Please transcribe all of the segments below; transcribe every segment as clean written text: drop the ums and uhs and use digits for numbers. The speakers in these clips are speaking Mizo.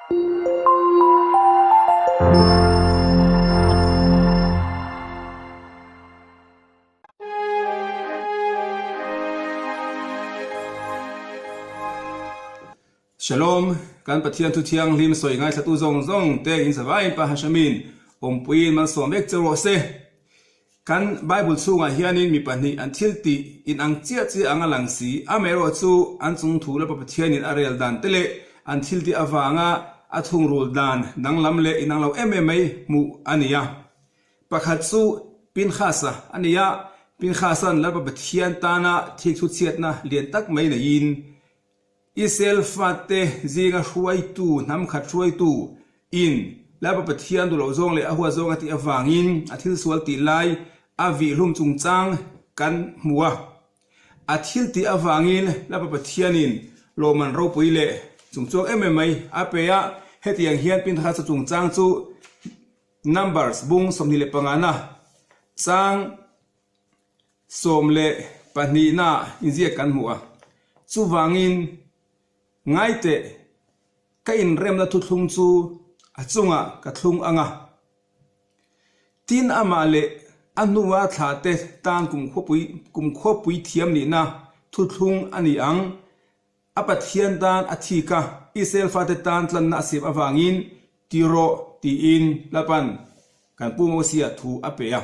Shalom, kan Pathian thu thianghlim sawi ngaithlatu zawng zawng te in zavaiin Pa Hashemin awmpuiin malsawm vek che rawh se. Kan Bible chhungah hianin mi pahnih an thil tih in ang chiah chiah ang a lang si, amaherawh chu an chung thu Lalpa Pathianin a rel dan te leh an thil tih avanga a thungrul dan danglam leh inang lo em em mai hmuh a ni a. Pakhat chu Pinchas-a a ni a, Pinchas-a'n Lalpa Pathian tana thik chhuchhiatna lian tak mai neiin Israel fate zinga hruaitu, hnam khat hruaitu, in Lalpa Pathian duh loh zawng leh a huat zawng a tih avangin a thil sual tih lai a vihhlum chungchang kan hmu a. A thil tih avangin Lalpa Pathianin lawmman ropui leh chungchuang em em mai a pe a, hetiang hian Pinchas-a chungchang chu Numbers bung 25 na chang 12 inziak kan hmu a. Chuvangin, ngaiteh, ka inremna thuthlung chu a chungah ka thlung ang a. Tin, amah leh a hnua thlahte tan kumkhuapui thiam nihna thuthlung a ni ang. A Pathian tan a thik a, Israel fate tan tlanna a siam avangin ti rawh tiin Lalpan kan Pu Mosia thu a pe a.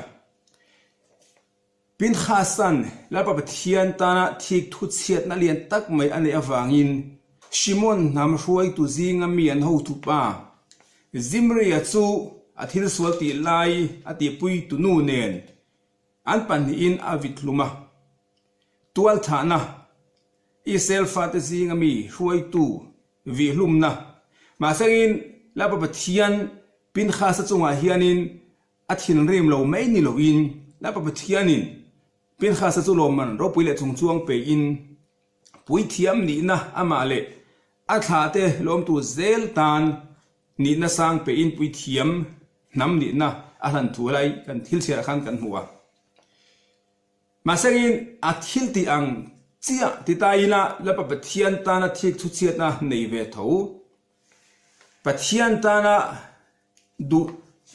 Pinchasan Lalpa Pathian tana thik thu chhiatna lian tak mai a neih avangin Shimon hnam hruaitu zinga mi an hotu pa Zimri-a chu a thil sual tih lai a tihpui tu nu nen an pahnihin a vit hlum a. Tualthahna, Israel fate zinga mi hruaitu vihhlumna, mahsengin Lalpa Pathian Pinchasa chungah hianin a thinrim lo mai ni loin Lalpa Pathianin Pinchasa chu lawmman ropui leh chungchuang peiin puithiam nihna amah leh a thlahte lawmtu zel tan nihna sang peiin puithiam hnam nihna a hlan thu lai kan thil chhiarah khan kan hmu a. Mahsengin a thil tih ang chiah ti ta ila Lalpa Pathian tana thik thuchhiatna nei ve tho. Pathian tana duh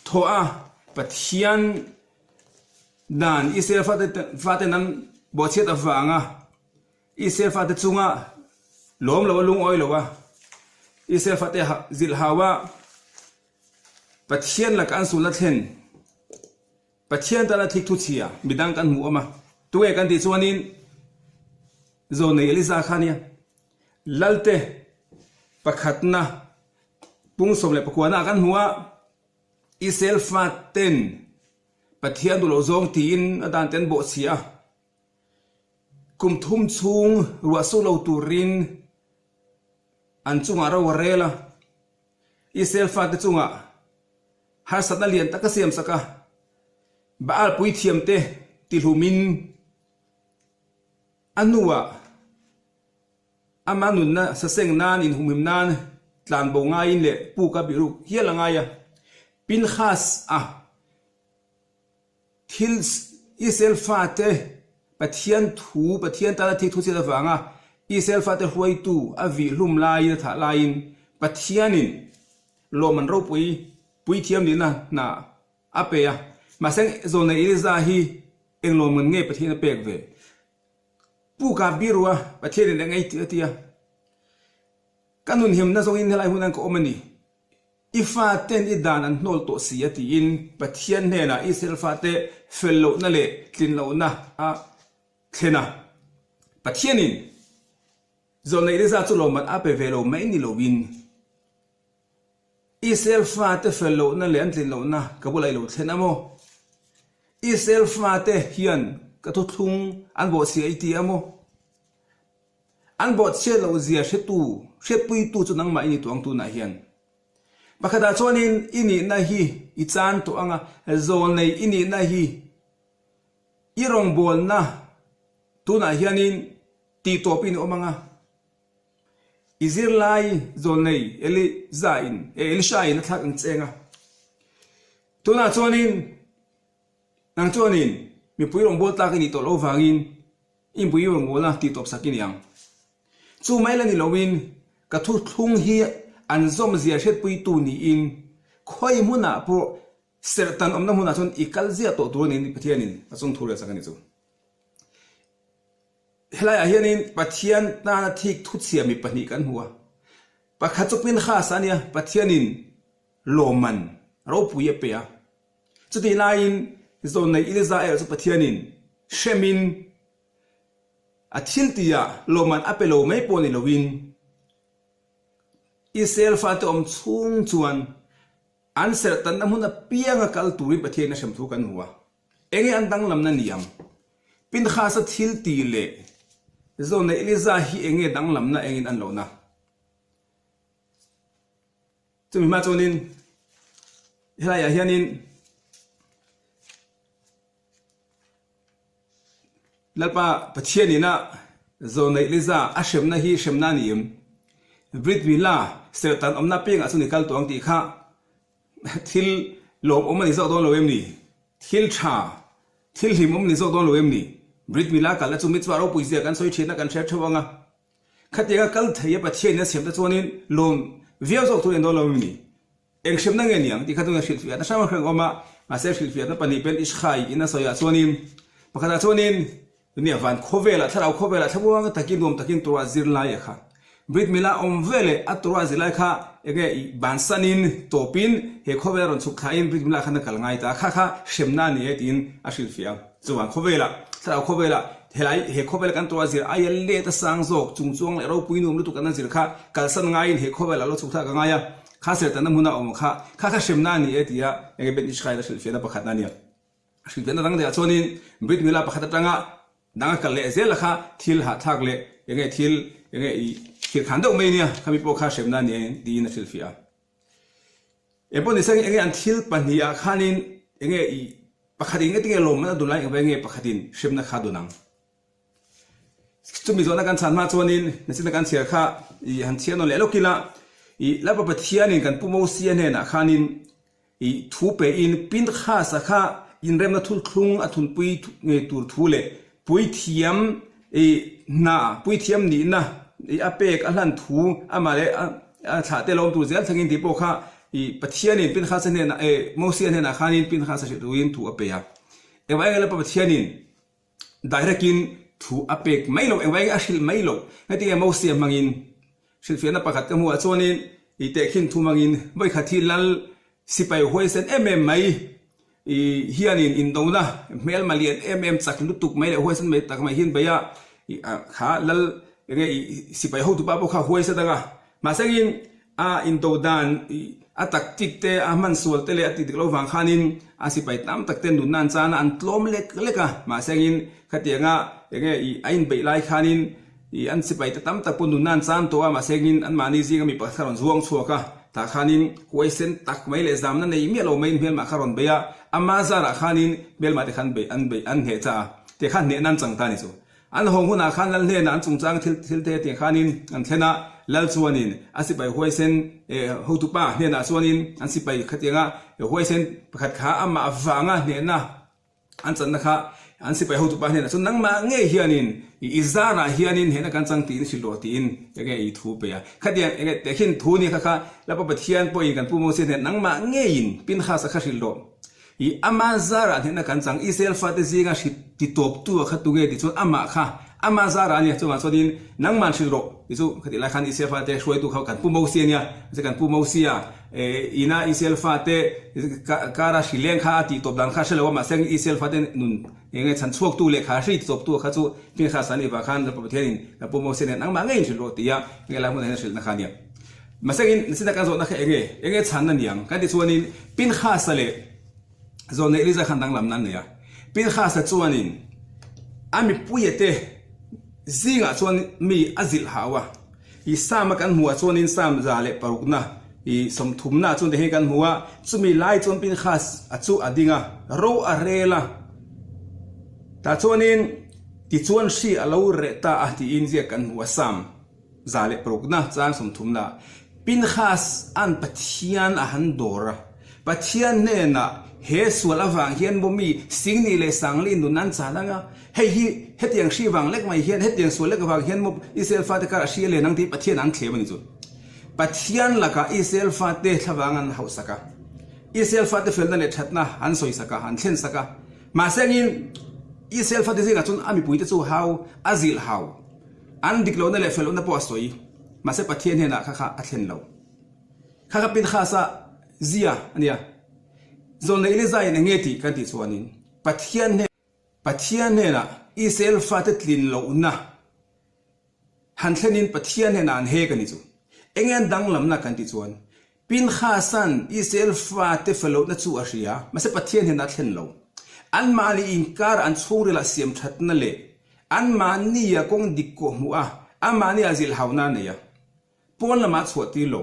thawh a, Pathian dan Israel fate faten an bawhchhiat avanga Israel fate chunga lawm lo a lungawi lo a, Israel fate zilh hau a, Pathian laka an sulna thlen Pathian tana thik thu chhia midang kan hmuh awm a, tunge kan tih chuanin Zawnei Eliza kha nia, Lalte pakhatna pung 19 ah kan hmu a, Israel faten Pathian duh loh zawng tiin a dan te an bawhchhia a, kum thum chhung ruah suh lo turin an chungah ro a rel a, Israel fate chungah Harsatna lian tak a siam sak a, Baal puithiamte tihlumin a hnuah ama nunna saseng nan inhumhim nan tlanbo ngaiin leh puk a bihruk hial a ngai a. Pinchas-a thil Israel fate Pathian thu, Pathian tana thik thu chhiat avanga Israel fate hruaitu a vihhlum laiin a thah laiin Pathianin Lawmman ropui puithiam nihna hna a pe a, mahse Zawlnei Eliza hi eng lawmman nge Pathian a pek ve? Pu ka biru a, Pathianin eng ei tih a ti a, Ka nunhimna zawngin helai hunah ka awm a ni, i faten i dan an hnawl tawh si a tiin Pathian hnenah Israel fate fel lohna leh tlin lohna a thlen a. Pathianin Zawlnei Eliza chu lawmman a pe ve lo mai ni loin, Israel fate fel lohna leh an tlin lohna ka bulah i lo thlen a maw? Israel fate hian ka thuthlung an bawhchhia i ti a maw? An bawhchhiat loh zia hretu, hriatpuitu chu nangmah i ni tawh ang tunah hian. Pakhatah chuanin i nihna hi i chan tawh ang a, zawlnei i nihna hi i rawngbawlna tunah hianin tihtawpin i awm ang a. I zirlai zawlnei Eliza-in, Elisha-in a thlak ang cheng a. Tunah chuanin nang chuanin mipui rawngbâwl tlak i nih tawh loh vangin i mipui rawngbâwlna tihtawp sak i ni ang. Chu mai la ni loin ka thuthlung hi an zawmzia hriatpuitu niin khawi hmunah pawh serhtan awmna hmunah chuan i kal ziah tawh tur a ni Pathianin a chung thu rel sak a ni chu. Helaiah hianin Pathian tana thik thuchhia mi pahnih kan hmu a, pakhat chu Pinchas a nia, Pathianin lawmman ropui a pe a, chutih laiin Zawnei Eliza erawh chu Pathianin hremin a thiltihah lawmman a pe lo mai pawh ni loin Israel fate awm chhung chuan an serhtanna hmun apianga kal turin Pathianin a hrem thu kan hmu a. Enge an danglamna ni ang? Pinchas-a thil tih leh Zawnei Eliza hi enge danglamna engin an lohna? Chumi hma chuanin helaiah hianin Lalpa Pathian ina Zawnei Eliza a hremna hi hremna a ni em? Brit Mila serhtan awmna pengah chuan i kal tawh ang tih kha Thil lawmawm a ni zawk dawn lo em ni? Thil tha, thil hlimawm a ni zawk dawn lo em ni? Brit Mila kalna chu mitzvah ropui zia kan sawi thin a, kan hre theuh ang a. Khatianga kal thei a Pathianin a siam te chuanin lawm viau zawk tur a ni dawn lo em ni? Eng hremna nge ni ang tih kha chu hrilhfiahna hrang hrang a awm a, mahse hrilhfiahna pahnih Ben Ish Chai in a sawiah chuanin pakhatah chuanin Nia, van khawvelah, thlarau khawvelah thlamuang takin nuam takin Torah zirlai a kha. Brit Milah awm ve leh a Torah zirlai kha enge i bansanin tawpin he khawvela rawn chhuk thlain Brit Milah khan a kal ngai ta a, kha kha hremna a ni e tiin a hrilhfiah a. Chuan khawvelah, thlarau khawvelah helai he khawvela kan Torah zir aia let a sang zawk chungchuang leh ropui nuam lutuk an a zir kha kalsan ngaiin he khawvelah lo chhuk thlak a ngai a, kha serhtanna hmuna awm kha kha kha hremna a ni e tia enge Ben Ish Chai-a hrilhfiahna pakhatna a nia. Hrilhfiahna dang deuhah chuanin Brit Mila pakhat atanga dang a kal leh zel a kha thil hahthlak leh enge thil enge i thirkhan deuh mai nia khami pawh kha hremna a ni tiin a hrilhfiah a. Engpawh ni seng enge an thil pahnihah khanin enge i pakhat in engetinge lawmman a dun lai engvai nge pakhatin hremna kha a dun ang. Chumi zawhna kan chhan hma chuanin nachina kan chhiar kha i han chhiar nawn leh lawk ila i Lalpa Pathianin kan Pu Mosia hnenah khanin I thu pein Pinchas-a kha inremna thuthlung a thunpui ngei tur thu leh puithiam i hna, puithiam nihna i a pek a hlan thu amah leh a thlahte lo awm tur zel thlengin tih pawh kha i Pathianin Pinchas-a hnenah eh Mosia hnenah khanin Pinchas-a hrilh turin thu a pe a. Engvah engemaw Pathianin Direct-in thu a pek mai loh, engvai a hrilh mai loh. Heti nge Mosia hmangin hrilhfiahna pakhat ka hmuh ah chuanin i tehkhin thu hmangin vawikhat hi Lal sipai huaisen em em mai i hianin indona hmelma lian em em chak lutuk mai leh huaisen mai tak mai hian bei a i kha Lal enge i sipai hotupa pawh kha huaisen anga mahsengin A indo dan a tactic te, a hman sual te leh a tih dik loh vang khanin a sipai tam tak te nunna an chan a, an tlawm lek lek a. Mahse engin khatianga enge i a inbeih lai khanin i an sipai te tam tak pawh nunna an chan tawh a, mahse engin anmahni zinga mi pakhat kha rawn zuang chhuak a, tah khanin huaisen tak mai leh zamna nei miah lo maiin hmelmah kha rawn bei a, ama zarah khanin hmelmah te khan beih an beih an hneh cha a, tih khan hnehna an chang ta a ni chu. An hawng hunah khan Lal hnenah an chungchang thil thil te tiang khanin an thlen a, Lal chuanin a sipai huaisen hotupa hnenah chuanin an sipai khatianga huaisen pakhat kha amah vanga hnehna an channa kha an sipai hotupa hnenah chuan nangmah ngei hianin i zarah hianin hnehna kan chang tiin hrilh rawh tiin enge i thu pe a. Khatiang enge tehkhin thu nia kha kha Lapa Pathian pawhin kan Pu Moses hnenah nangmah ngeiin Pinchas-a kha hrilh rawh. I ama zarah hnehna kan chang, Israel fate zinga hri titawptu a kha tunge tih chuan amah kha, ama zarah a nia, chuvang chuanin nangman hrilh rawh tih chu khatih lai khan Israel fate hruaitu kha kan Pu Mosia a nia, mahse kan Pu Mosia ina Israel fate kara hri leng kha a tihtawp dan kha a hre lo a, mahse Israel fate nun enge chhan chhuaktu leh kha hri titawptu a kha chu Pinchas a nih vang khan Lalpa Pathianin kan Pu Mosia nen nangmah ngeiin hrilh rawh tia enge lai hmunah hian a hrilhna kha a nia. Mahsengin nachina kan zawhna kha enge? Enge chhanna niang? Kan ti chuanin Pinchas-a leh Zawhna Eliza khan danglamna an nei a. Pinchas-a chuanin a mipuia te zingah chuan mi a zilh hau a. I Sam-a kan hmuhah chuanin Sam 106na i 30na chuan tihian kan hmu a. Chumi lai chuan Pinchas-a chu a ding a, ro a rel a. Tah chuanin tichuan hri a lo reh ta a tiin ziak kan hmu a Sam. 106na chang 30na Pinchas an Pathian a han dawr a, Pathian hnenah he sual avang hian maw mi Singni leh Sangli nun an chan ang a, hei hi hetiang hri vang lek mai hian, hetiang sual lek avang hian maw Israel fate karah hri a len ang tih Pathian an thlem a ni chu. Pathian lakah Israel fate thlavang an hauhsak a, Israel fate felna leh thatna an sawisak a, an thlensak a. Mahse angin Israel fate zingah chuan a mipuite chu hau a zilh hau, an dik lohna leh fel lohna pawh a sawi. Mahse Pathian hnenah kha kha a thlen lo. Kha kha Pinchas-a zia a nia. Zawlnei Elizaiin eng nge tih kan tih chuanin Pathian hnenah Pathian hnenah Israel fate tlin lohna han thlenin Pathian hnenah an hek a ni chu. Enge an danglamna kan tih chuan Pinchasan Israel fate fel lohna chu a hria, mahse Pathian hnenah a thlen lo. Anmahni inkar an chhungrilah siam thatna leh anmahnia kawng dik kawh hmuh a, amahnia zilhhauna a nei a. Pawn lamah chhuah tir lo.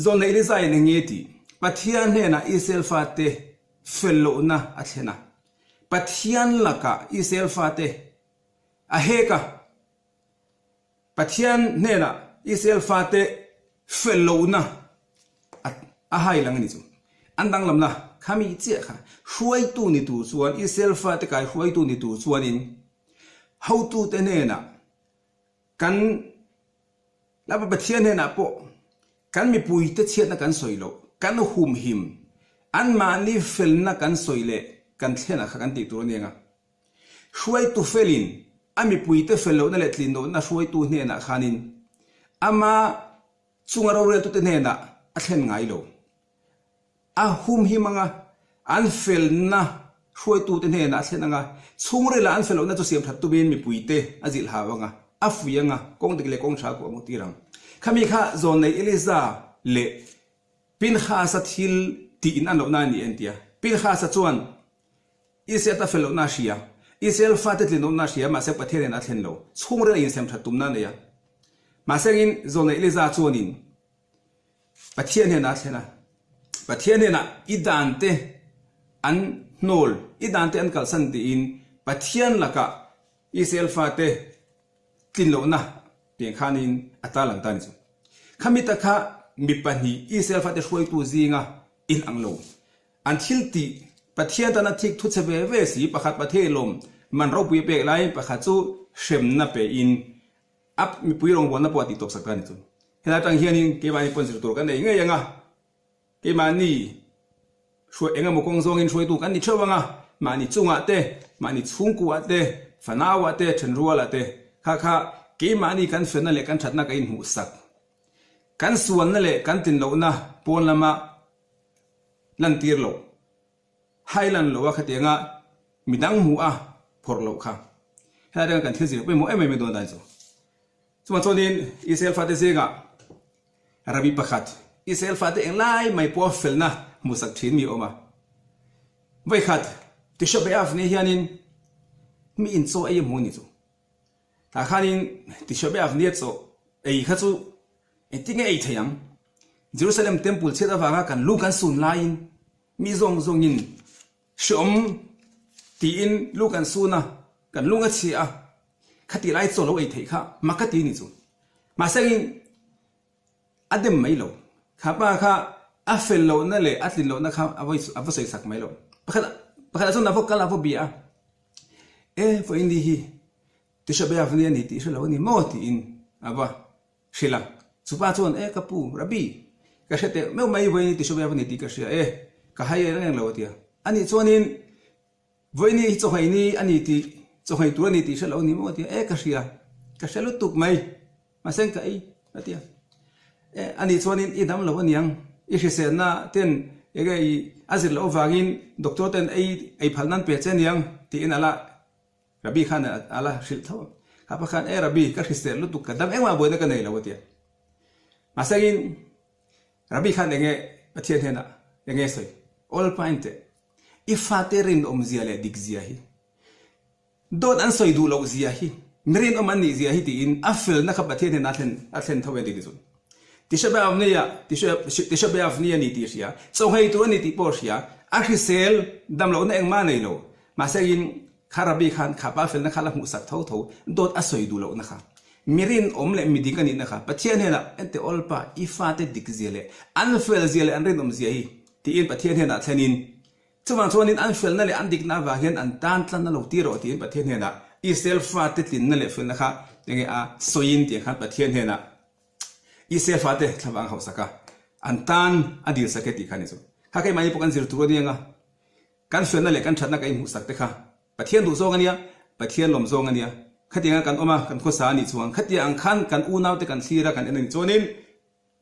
Zawlnei Elizaiin eng nge tih? Pathian hnenah Israel fate fel lohna a thlen a. Pathian lakah Israel fate a hek a. Pathian hnenah Israel fate fel lohna a hai lang a ni chu. An danglamna khami chiah kha hruaitu ni tur chuan Israel fate kai hruaitu ni tur chuanin hotute hnenah kan Lapa Pathian hnenah pawh kan mipuite chhiatna kan sawi loh, kan humhim, anmahni felna kan sawi leh kan thlenah kha kan tih tur a ni ang a. Hruaitu felin a mipuite fel lohna leh tlin lohna hruaitu hnenah khanin ama chunga roreltute hnenah a thlen ngai lo. A humhim anga an felna hruaitute hnenah a thlen anga, chhungrilah an fel lohna chu siam that tumin mipuite a zilh hau anga, a fui anga, kawng dik leh kawng tha kuah hmuh tir ang. Khami kha Zawnei Eliza leh Pinchas-a thil tih in an lohna a ni en tia. Pinchas-a chuan Israel-ta fel lohna a hria, Israel fate tlin lohna a hria, mahse Pathian nen a thlen lo, chhungril a insem that tumna a nei a. Mahse angin Zawnei Eliza chuanin Pathian hnenah a thlen a, Pathian hnenah i dante an hnawl, i dante an kalsan tiin Pathian lakah Israel fate tlin lohna pian khanin a tarlang ta a ni chu. Khami tak kha mi pahnih Israel fate hruaitu zinga inang lo, an thil tih Pathian tana thik thu che ve ve si, pakhat Pathian lawm man ropui a pek laiin pakhat chu hremna pein A mipui rawngbawlna pawh a tih tawp sak ta a ni chu. Helai atang hianin keimahni pawn zir tur kan nei ngei ang a, keimahni hruai eng emaw kawng zawngin hruaitu kan ni theuh ang a, mahni chungah te, mahni chhungkuah te, fanauah te, thenrualah te, kha kha keimahni kan felna leh kan thatna kan inhmuh sak. Kan sualna leh kan tlinlohna pawn lama lantir loh. Highland lo a khatianga midang hmuh a phawrh loh kha. Helai atanga kan thil zir pawimawh em em dawn dan chu. Chuvang chuanin Israel fate zingah Rabbi pakhat Israel fate englai mai pawha felna hmuhsak thin mi a awm a. Vawikhat Tisha B'Av ni hianin mi in chaw ei a hmu a ni chu. Tah khanin Tisha B'Av nia chaw ei kha chu engtin nge ei thei ang? Jerusalem Temple chhiat avanga kan lu kan sun laiin Mi zawng zawngin hreawm tiin lu kan sun a, kan lung a chhia a, khati lai chaw lo ei theih kha mak ka ti ni chu. Mahse angin a dem mai lo. Kha pa kha a fel lohna leh a tlin lohna kha a va sawi sak mai lo. Pakhat pakhatah chuan a va kal a, a va bia a, E, vawiin ni hi Tisha B'Av ni a ni tih hre lo a ni maw? tiin a va Hrilh a, chupa chuan, E ka pu, Rabbi, ka hre teh meuh mai, vawiin ti hruai a ni tih ka hria e, ka hai reng reng lo a ti a. Anih chuanin, Vawiin hi chawhmeh ni a ni tih, chawhmeh tur a ni tih hre lo a ni maw a ti a, E ka hria, ka hre lutuk mai, mahse ka ei a ti a. E anih chuanin i dam lo a niang, i hriselna ten enge i a zir loh avangin doctor ten ei ei phal nan pe che aniang tiin a la Rabbi khan a la hrilh tho a. Kha pa khan, E Rabbi, ka hrisel lutuk, ka dam engmah buaina ka nei lo a ti a. Mahsengin Rabbi khan enge Pathian hnenah enge sawi? Awl pain teh, i fate rinawmzia leh dikzia hi, dawt an sawi duh lohzia hi, mi rinawm an nihzia hi tiin a felna kha Pathian hnenah a thlen a thlen tho e ti chu. Tisha B'Av nia, Tisha B'Av ni a ni tih a hria, chawhngei tur a ni tih pawh a hria, a hrisel damlohna engmah a nei lo. Mahsengin Kha Rabbi khan kha pa felna kha la hmuhsak tho tho, dawt a sawi duh lohna kha, mi rinawm leh mi dik a nihna kha Pathian hnenah ente awlpa i fate dik zia leh an fel zia leh an rinawm zia hi tiin Pathian hnenah thlenin chuvang chuanin an felna leh an dikna avang hian an tan tlanna lo ti rawh tiin Pathian hnenah Israel fate tlinna leh felna kha enge a sawiin tiang khan Pathian hnenah. Israel fate thlavang hausak a, an tan a dil sak e tih kha a ni chu. Kha keimahni pawh kan zir tur a ni ang a, kan felna leh kan thatna kan inhmuhsak te kha Pathian duh zawng a nia, Pathian lawm zawng a nia. Khatianga kan awm a, kan khawsa a nih chuan khatiang ang khan kan unaute kan thlir a, kan en a nih chuanin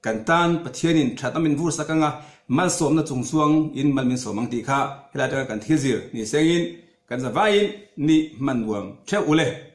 kan tan Pathianin thatna min vur sak ang a, malsawmna chung chuang in mal min sawm ang tih kha helai atanga kan thil zir ni sengin kan zavaiin ni hman nuam theuh u le.